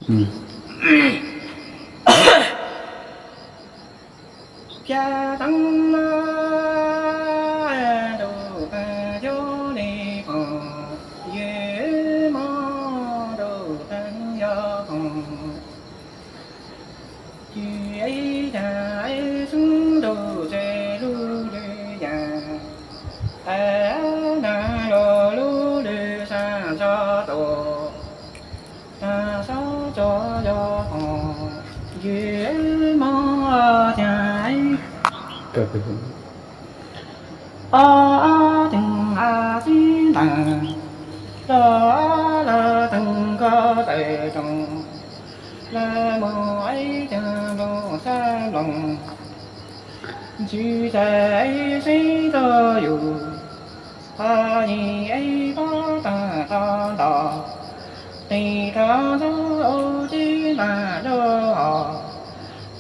Phia teeb no ntuj teeb yuav li phoom, yus mob ntuj teeb yuav phoom. Yus ib cag ib xeeb ntuj txev lub lwm yam, tas nas los lub lwm sab tso tus, tas sab tso yog phoom, yus mob cag ib ob teeg a txib ntees, los lawv teeg koj tawm roos, lawv mus ib cag nplooj xab nploos, ntsws txais ib xeeb rau yus, qhov yim ib pob tag rau ntos, tis rau ntxub ub txib ntas lub hos,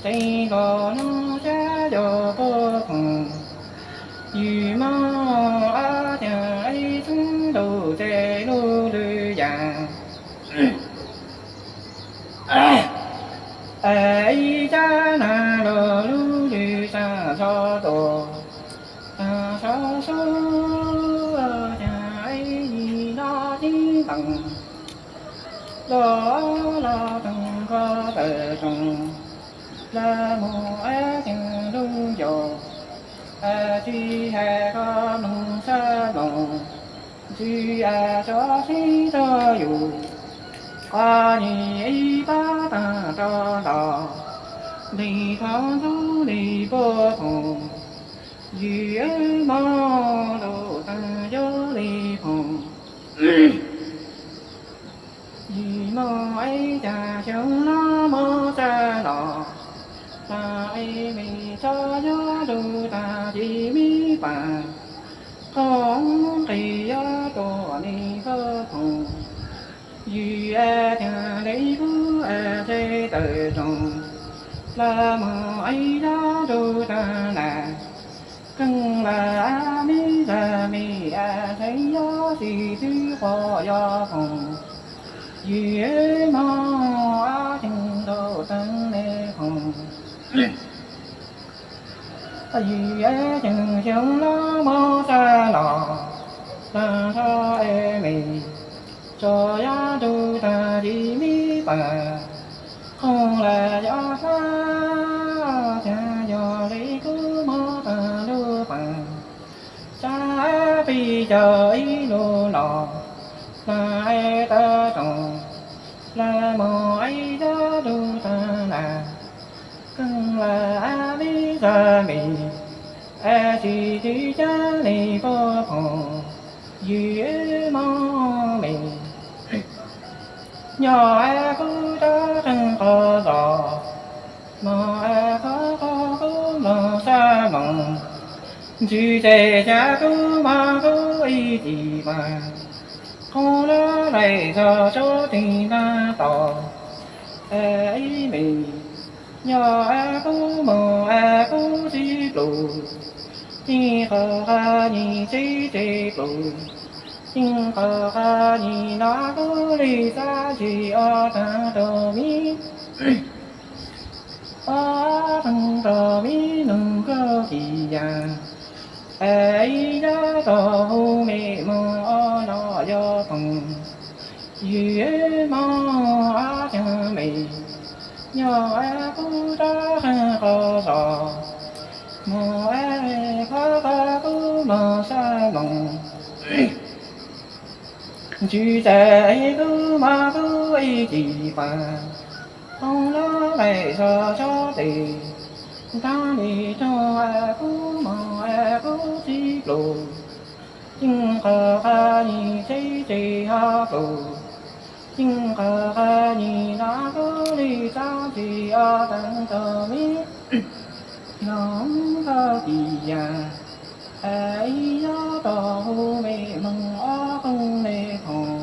txij nkaus hnub xyab yuav puag phoom, yus mob ob cag ib xeeb ntuj txev lub lwm yam. Ib cag nas los lub lwm sab tso tus, tas sab sub cag ib yim no txib ntees, los los teeg koj tawm roos, lawv mus ib cag lub ncaus, tsis hais koj mloog sab nploos, ntsws tso xeeb rau yus, qhov yim ib pob tag rau ntos, nti thov ntxub li puag phoom, yus mob ntuj teeb yuav li phoom. Yus mob ib cag xyoo no mob txaj los, tas ib me tso yuav lug tas ci me pas, qoob nqis yuav tuaj li puag phoom, yus cag li kub txev tawm roos, lawv mob ib cag lug tas nas, keej lawm a mi zag mi a txheeb yuav tsis twb quaj yuav phoom, yus mob ob ceeg ntuj teeb li phoom. Yus ceeg xyoo no mob txaj los, tas nrho es me, tso yuav lug tas ci me pas, qoob lawm yuav hlab, cas yog li kub mob tag lub pas, sab pib caug ib lub los, tas tawm roos, lawv mus ib cag lug tas nas, keej lawm a mi zag mi, es tsis twb cag li puag phoom, yus mob me. Nyob es kub rov qeej qhov zos, mob es qhov qhov kub mloog sab nploos, ntsws txais cag kub mob kub ib ci pas, qoob lawm laim zog tsuj tig ntag tos, es ib me. Nyob es kub mob es kub txib pluj, txij qhov qab yim txib txij pluj, txij qhov qab yim no kub li xab tsis ob teeg rau mi, ob teeg rau mi nug koj kis yas, es ib yam rau hu me moog ob no yuav phoom, yus mob ob ceeg me. Nyob es kub rov qeej qhov zos, mob es qhov qab kub mloog sab nploos, ntsws txais kub mob kub ib ci pas, qoob lawm laim zog tsuj tig ntag li rau es kub mob es kub txib pluj, txij qhov qab yim txib txij hov pluj, txij qhov qab yim no kub li xab tsis ob teeg rau mi, nug koj kis yas, es ib yam rau hu me moog ob qeej li phoom.